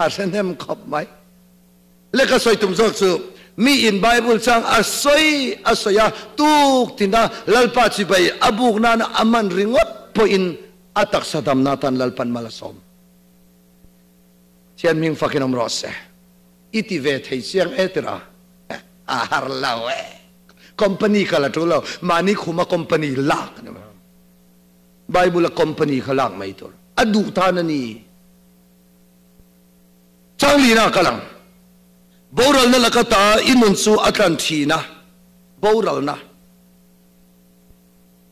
a hre hnem khawp mai. Le ka sawi tum zawk chu, mi in Bible chang a sawi a sawi a, tuk tina Lalpa chibai a buk nana a man ringawt pawhin a taksa damna atan Lalpan mal a sawm. Thian hming fakin awm rawh se. I ti ve thei chiang e tira? A har lo e. Company kal a tul lo. Mahni khuma company lak a ni mai. Bible a company kha lak mai tur. A duh tan a ni. Changlina ka lang. Boralna laka ta i nun chu a tlan thin a, boralna.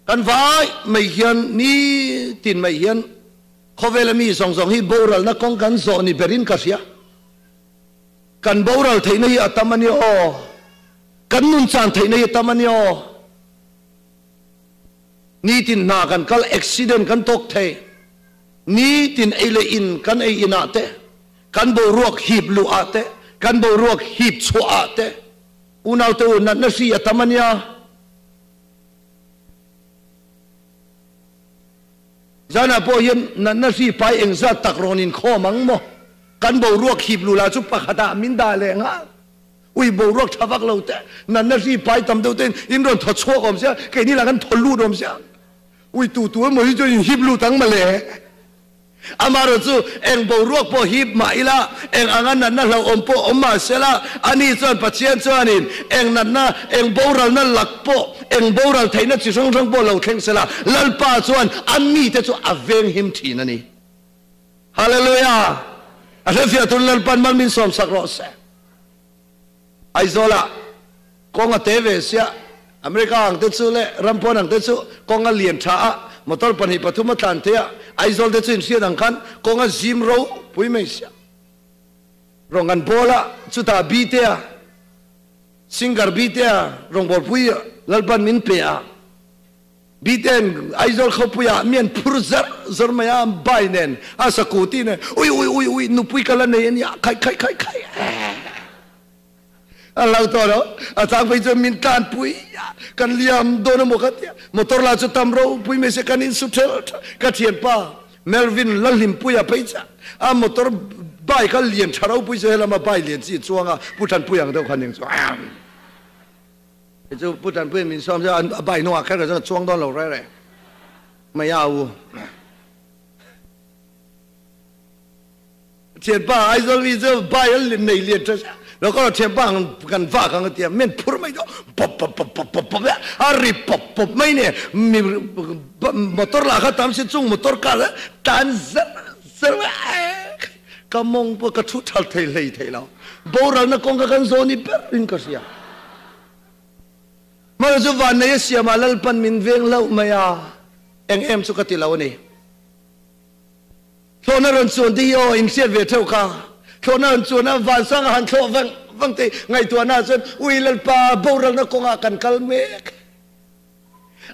Kan vai mai hian nitin mai hian khawvela mi zawng zawng hi boralna kawng kan zawh ni berin ka hria. Kan boral theihna hi a tam a nia aw. Kan nun chan theihna hi a tam a nia aw. Nitin hna kan kal accident kan tawk thei. Nitin ei leh in kan ei inah te, kan boruak hip luh ah te, kan boruak hip chhuah ah te unau te u natna hri a tam a nia. Zanah pawh hian natna hri pai engzat tak rawn inkhawm ang maw? Kan boruak hip luh lah chu pakhat ah min dah leh nghal. Ui boruak tha vak lo te, natna hri pai tam deuh tein in rawn thaw chhuak awm sia, keini lah kan thaw lut awm sia. Ui tu tu emaw hi chu in hip lut ang mawle. Amaherawh chu eng boruak pawh hip mah ila, eng anga natna hlauhawm pawh awm mah sela, ani chuan Pathian chuanin eng natna, eng boralna lak pawh, eng boral theihna chi hrang hrang pawh lo thleng sela, Lalpa chuan a mite chu a venghim thin a ni. Hallelujah! A hrefiah tun Lalpan mal min sawmsak rawh se. Aizawlah kawng a te ve sia, America ang te chu leh Rampawn ang te chu kawng a lian tha a, motor pahnih pathum a tlan thei a, Aizawl te chu inhriat ang khan kawng a zim ropui mai sia. Rawng an bawl a, chutah Bitea, singer Bitea rawngbawlpui Lalpan min pe a. Bite'n Aizawl khawpuiah mi an phur zar zar mai a, bai nen, a sakuti nen, ui ui ui ui, nupui ka la nei a nia, khai khai khai khai a lo tawh lo, a chang phei chuan min tlanpui a, kan liam dawn emaw ka tia, motor lah chu tam ropui mai se kan insu ṭhel ṭhel, ka ṭhianpa Melvin Lalhlimpuia phei chiah a motor bai kha lian ṭha ropui chu helama bai lian chi a chuang a, Pu Ṭanpui ang deuh khan eng chu. Kei chu Pu Tanpuiin min sawm zeuh a, a bike hnungah kher ka chuan ka chuang dawn lo reng reng mai a u. Thianpa Aizawl mi chu bike a nei lian tha sia, lo kal rawh thianpa kan vak ang a ti a, min phur mai chu pawp pawp pawp pawp pawp pawp a ri pawp pawp mai ni, mi motor lah kha tam si chung motor car tan zar zar mai a, ka mawng pawh ka thu thal thei hlei thei lo, boralna kawng kha kan zawn i ber in ka hria. Hmana chu vannei a siam a, Lalpan min veng hlauh mai a, eng em chu ka ti lo a ni. Thlawhna rawn chuan te hi aw, inhriat ve theuh kha. Thlawhna rawn chuan a, vansanga han thlawh vang vang te ngaihtuahna ah chuan, Ui Lalpa, boralna kawngah kan kal mek.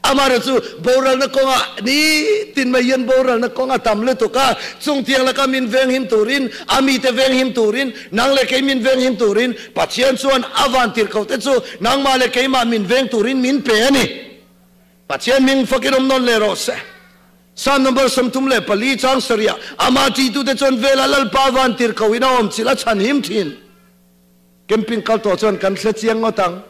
Amaherawh chu boralna kawngah nitin mai hian boralna kawng a tam lutuk a, chung tiang laka min venghim turin, a mite venghim turin, nang leh kei min venghim turin Pathian chuan a van tirhkoh te chu nangmah leh keimah min veng turin min pe a ni. Pathian hming fakin awm nawn leh rawh se. Psalm number 34 chang sarih ah amah ṭihtute chuan velah Lalpa van tirhkoh in a awm chilh a chhanhim ṭhin. Camping kal tawh chuan kan hre chiang ngawt ang.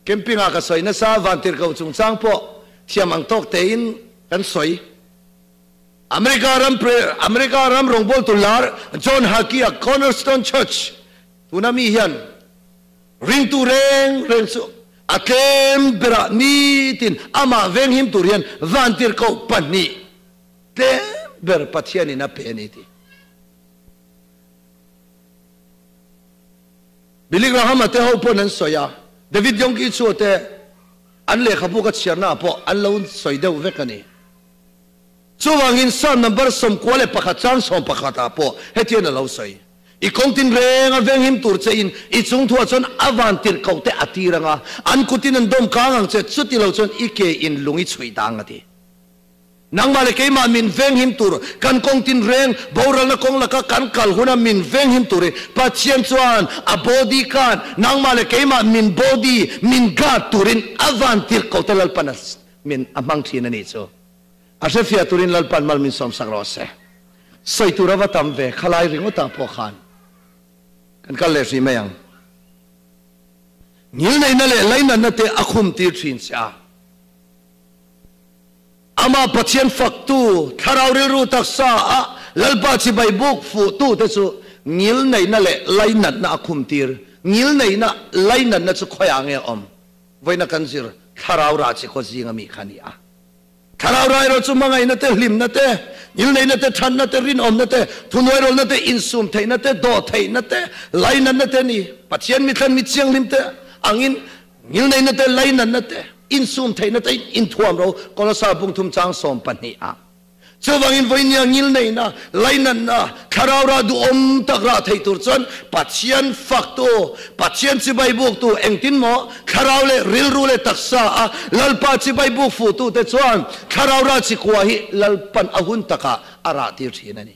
Camping ah ka sawi nasa, vantirhkoh chungchang pawh thiam ang tawk tein kan sawi. America ram America ram rawngbawltu lar John Hagee a Cornerstone Church tuna mi hian ringtu reng reng chu a tlem berah nitin amah venghim tur hian vantirhkoh pahnih tlem ber Pathianin a pe a ni ti. Billy Graham-a te ho pawn an sawi a, David Yonggi Chua te an lehkhabu ka chhiarnaah pawh an lo sawi deuh vek a ni. Chuvangin Psalm number 91 chang 11 ah pawh hetian a lo sawi. I kawng tinreng a venghim tur che in i chungthuah chuan a van tirhkoh te a tir ang a, an kutin an dawm kang ang che, chuti lo chuan i ke in lung i chhuih dang a ti. Nangmah leh keimah min venghim tur, kan kawng tinreng boralna kawng laka kan kal huna min venghim tur i Pathian chuan a body guard, nangmah leh keimah min body, min guard turin a van tirhkoh te Lalpan a min a hmang thin a nih chu. A hrefiah turin Lalpan mal min sawmsak rawh se. Sawi tur a va tam ve, khalai ringawtah pawh khan kan kal leh hrih mai ang. Ngilneihna leh lainatna te a khum tir thin che a. Amah Pathian faktu, thlarau rilru taksa a Lalpa chibai buk fuhtu te chu ngilneihna leh lainatna a khum tir. Ngilneihna, lainatna chu khawiah nge a awm? Vawiina kan zir thlarau rah chi khaw zinga mi kha a ni a. Thlarau rah erawh chu hmangaihna te, hlimna te, ngilneihna te, thatna te, rinawmna te, thuhnuairawlna te, insum theihna te, dawhtheihna te, lainatna te a ni. Pathian mithlan mi thianghlim te angin ngilneihna te, lainatna te, insum theihna te inthuam ro Kolosa bungthum chang 12 ah. Chuvangin vawinia ngilneihna, lainatna, thlarau rah duhawm tak rah theih tur chuan Pathian faktu, Pathian chibai buktu engtin maw thlarau leh rilru leh taksa a Lalpa chibai buk fuhtute chuan thlarau rah chikua hi Lalpan a hun takah a rah tir thin a ni.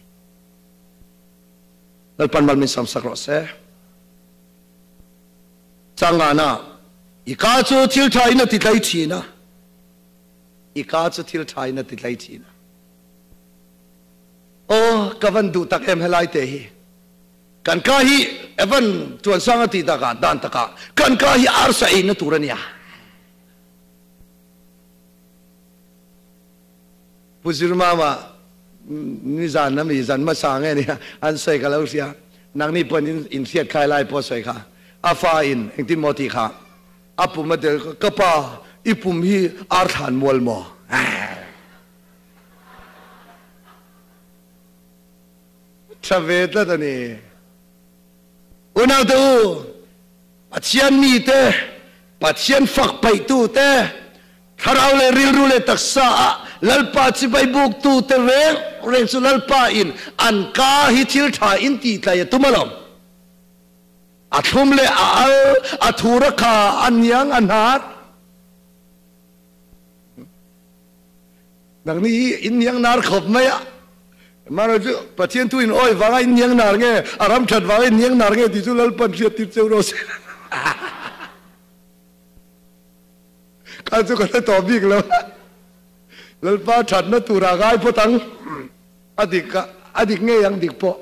Lalpan mal min samsak rawh se. Changana, I ka chu thil tha in a ti tlai thin a. I ka chu thil tha in a ti tlai thin a. Aw, ka van duh tak em helai te hi. Kan ka hi Evan Tuansang a tih takah dan takah kan ka hi arsa eina tur a nia. Pu Zirmama nizan a mi zan hmasa nge nia an sawi ka lo hria. Nangni pawhin in in hriat khai lai pawh sawi kha. A fa in engtin maw tih kha. A pum a tel ka pa i pum hi ar thlan mual maw? Tha ve tlat a ni. Unaute u, Pathian mite, Pathian fak peihtute, thlarau leh rilru leh taksa ah Lalpa chibai buktute reng reng chu Lalpa in an ka hi thil tha in tih tlai a tum alawm. A thlum leh a al, a thur a kha, a niang a hnar. Nangni hi in niang nar khawp mai a, amaherawh chu Pathian thu in awi vanga in niang nar nge, a ram that vanga in niang nar nge tih chu Lalpan hriat tir cheu rawh se. Kha chu ka hre tawh bik lo. Lalpa thatna turah ngai phawt ang. A dik a, a dik ngei ang dik pawh.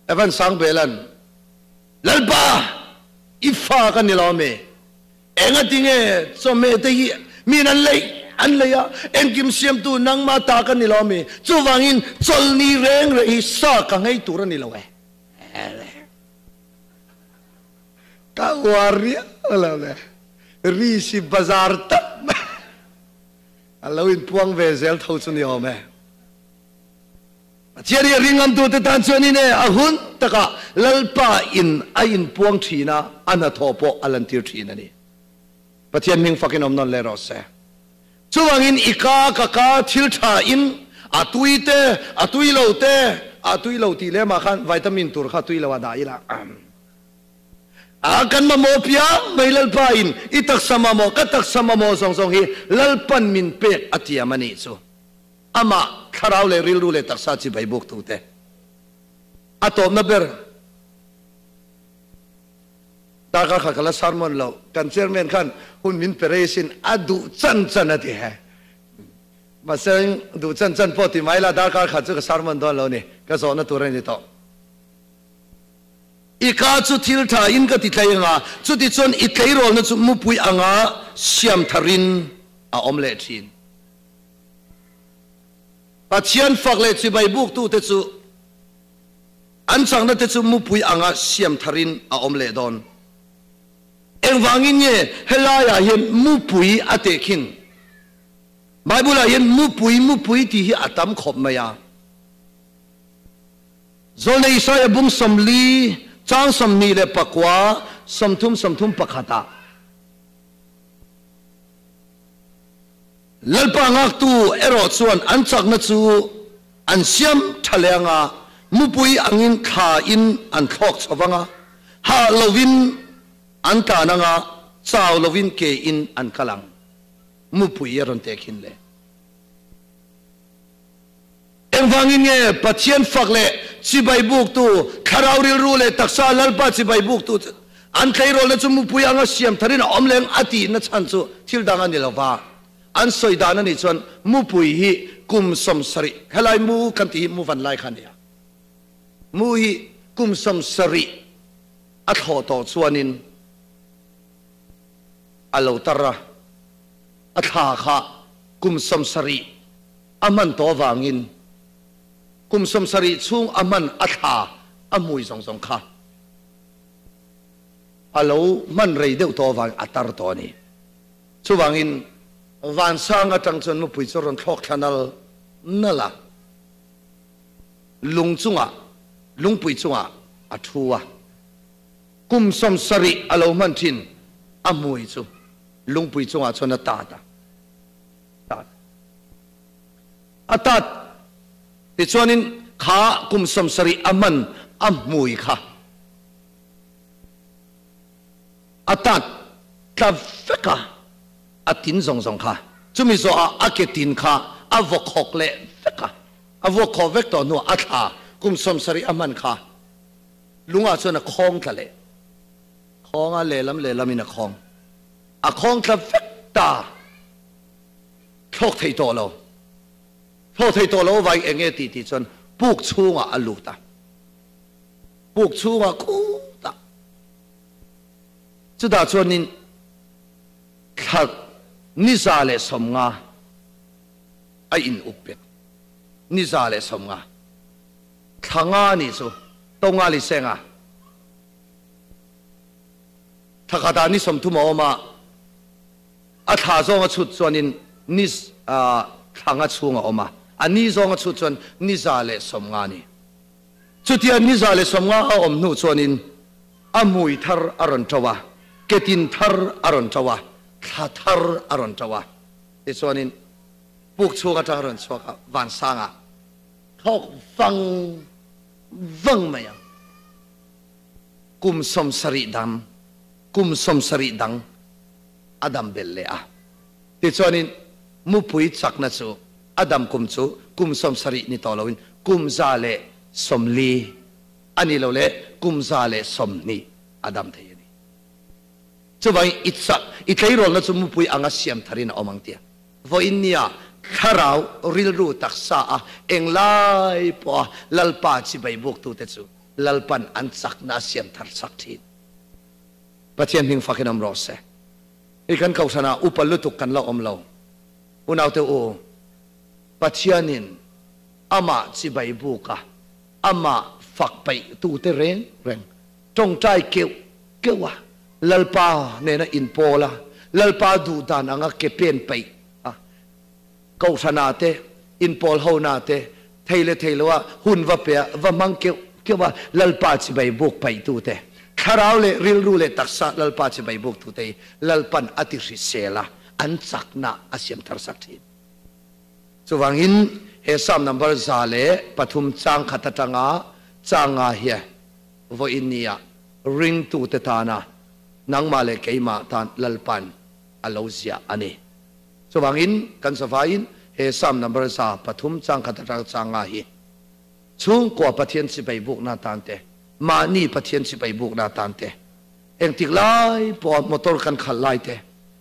Evan Sangbelan, Lalpa, i fa ka ni lo ami? Engati nge chawhmeh te hi min an lei an lei a, engkim siamtu nangmah ta ka ni lo ami? Chuvangin chawlhni reng reng hi sa ka nghei tur a ni lo e. Ka uar riau lo le, ri si bazar tap mai. A lo inpuang ve zel tho chu ni awm e. Pathian hi a ringamtute tan chuan in e a hun takah Lalpa in a inpuang thin a, a hnathawh pawh a lantir thin a ni. Pathian hming fakin awm nawn leh rawh se. Chuvangin i ka ka ka thil tha in a tui te, a tui lo te, a tui lo tih lemah khan vitamin tur kha tui lo a dah ila. A kan mamawh piang mai Lalpa in i taksa mamawh, ka taksa mamawh zawng zawng hi Lalpan min pek a tiam a nih chu. Amah thlarau leh rilru leh taksa chibai buk tute a tawpna ber darkar kha ka la sermon lo, kan chairman khan hun min pe rei sin a duh chan chan a ti he. Mahse duh chan chan pawh ti mai la darkar kha chu ka sermon dawn lo ni, ka zawhna tur a ni tawh. I ka chu thil tha in ka ti tlei anga, chuti chuan i tleirawlna chu mupui anga siam tharin a awm leh thin. Pathian fak leh chibai buktute chu an chakna te chu mupui anga siam tharin a awm leh dawn. Engvangin nge helaiah hian mupui a tehkhin? Bible-ah hian mupui mupui tih hi a tam khawp mai a. Zawlnei Isaia bung 40, chang 29, 30 31 ah. Lalpa ngaktu erawh chuan an chakna chu an siam tha leh anga, mupui angin thla in an thlawk chho anga, hah lovin an tlan anga, chau lovin ke in an kal ang. Mupui a rawn teh khin le. Engvangin nge Pathian fak leh chibai buktu, thlarau rilru leh taksa Lalpa chibai buktu chu an tleirawlna chu mupui anga siam tharin a awm leng a tihna chhan chu thil dang a ni lo va. An sawi dan a nih chuan mupui hi kum 70, helai mu kan tih hi mu van lai kha a ni a, mu hi kum 70 a thlawh tawh chuanin a lo tar a, a thla kha kum 70 A hman tawh avangin kum 70 chhung a hman a thla a hmui zawng zawng kha a lo hman rei deuh tawh avangin a tar tawh a ni. Chuvangin vansang atang chuan mupui chu a rawn thlawk thla nal nal a, lung chungah, lungpui chungah a thu a. Kum 70 a lo hman thin a hmui chu lungpui chungah chuan a tat a. Tat. A tat tichuanin kha kum 70 a hman a hmui kha a tat tla vek a, a tin zawng zawng kha chumi zawhah a ke tin kha a vaw khawk leh vek a, a vuak khawh vek tawh hnuah a thla kum 70 a hman kha lungah chuan a khawng tla leh khawng a, lehlam lehlamin a khawng a khawng tla vek ta. Thlawk thei tawh lo. Thlawk thei tawh lo avangin eng nge tih tih chuan puk chhungah a lut a. Puk chhungah khutah. Chutah chuanin thla ni 150 a in up bet. Ni 150. Thla nga ni chu to nga li seng a. Thla khatah ni 30 a awm a. A thla zawng a chhut chuanin ni thla nga chhung a awm a, a ni zawng a chhut chuan ni 150 ni. Chutia ni 150 a awm hnu chuanin a hmui thar a rawn to a, ketin thar a rawn to a, thla thar a rawn to a. Tichuanin puk chhung atang a rawn chhuak a, vansangah thlawk vang vang mai ang. Kum 70 dam, kum 70 dang a dam belh leh a. Tichuanin mupui chakna chu a dam kum chu kum 70 ni tawh loin kum 140 a ni lo leh kum 120 a dam thei a ni. Chuvangin i chak, i tleirawlna chu mupui anga siam tharin a awm ang tia. Vawiin nia thlarau rilru taksa a englai pawha Lalpa chibai buktute chu Lalpan an chakna a siam thar chak thin. Pathian hming fakin awm rawh se. Hei kan kohhranah upa lutuk kan la awm lo. Unaute u, Pathianin amah chibai buka amah fak peih tute reng reng tawngtai keuh keuh a, Lalpa nena inpawl a, Lalpa duh dan anga ke pen peih a, kohhranah te, inpawl hona te, thei leh thei loa hun va pe a, va hmang keuh keuh a, Lalpa chibai buk paih tute, thlarau leh rilru leh taksa Lalpa chibai buk tute hi Lalpan a ti hrisel a, an chakna a siam thar sak thin. Chuvangin he Psalm number 103 chang khat atanga changa hian vawiin nia ringtute tana nangmah leh keimah tan Lalpan a lo ziah a ni. Chuvangin kan zavaiin he Psalm number 103 chang khat atang changa hi chhungkua Pathian chibai bukna tan te, mahni Pathian chibai bukna tan te, engtik lai pawha motor kan khalh lai te,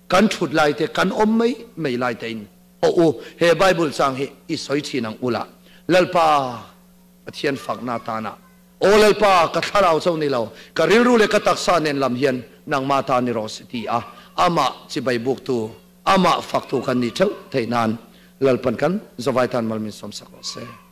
kan thut lai te, kan awm mai mai lai te in haw u, he Bible chang hi i sawi thin ang ula, Lalpa Pathian fakna tana, Aw Lalpa ka thlarau chauh ni lo, ka rilru leh ka taksa nen lam hian nangmah ta ni rawh se ti a, amah chibai buktu, amah faktu kan ni theuh theih nan Lalpan kan zavai tan mal min sawm sak rawh se.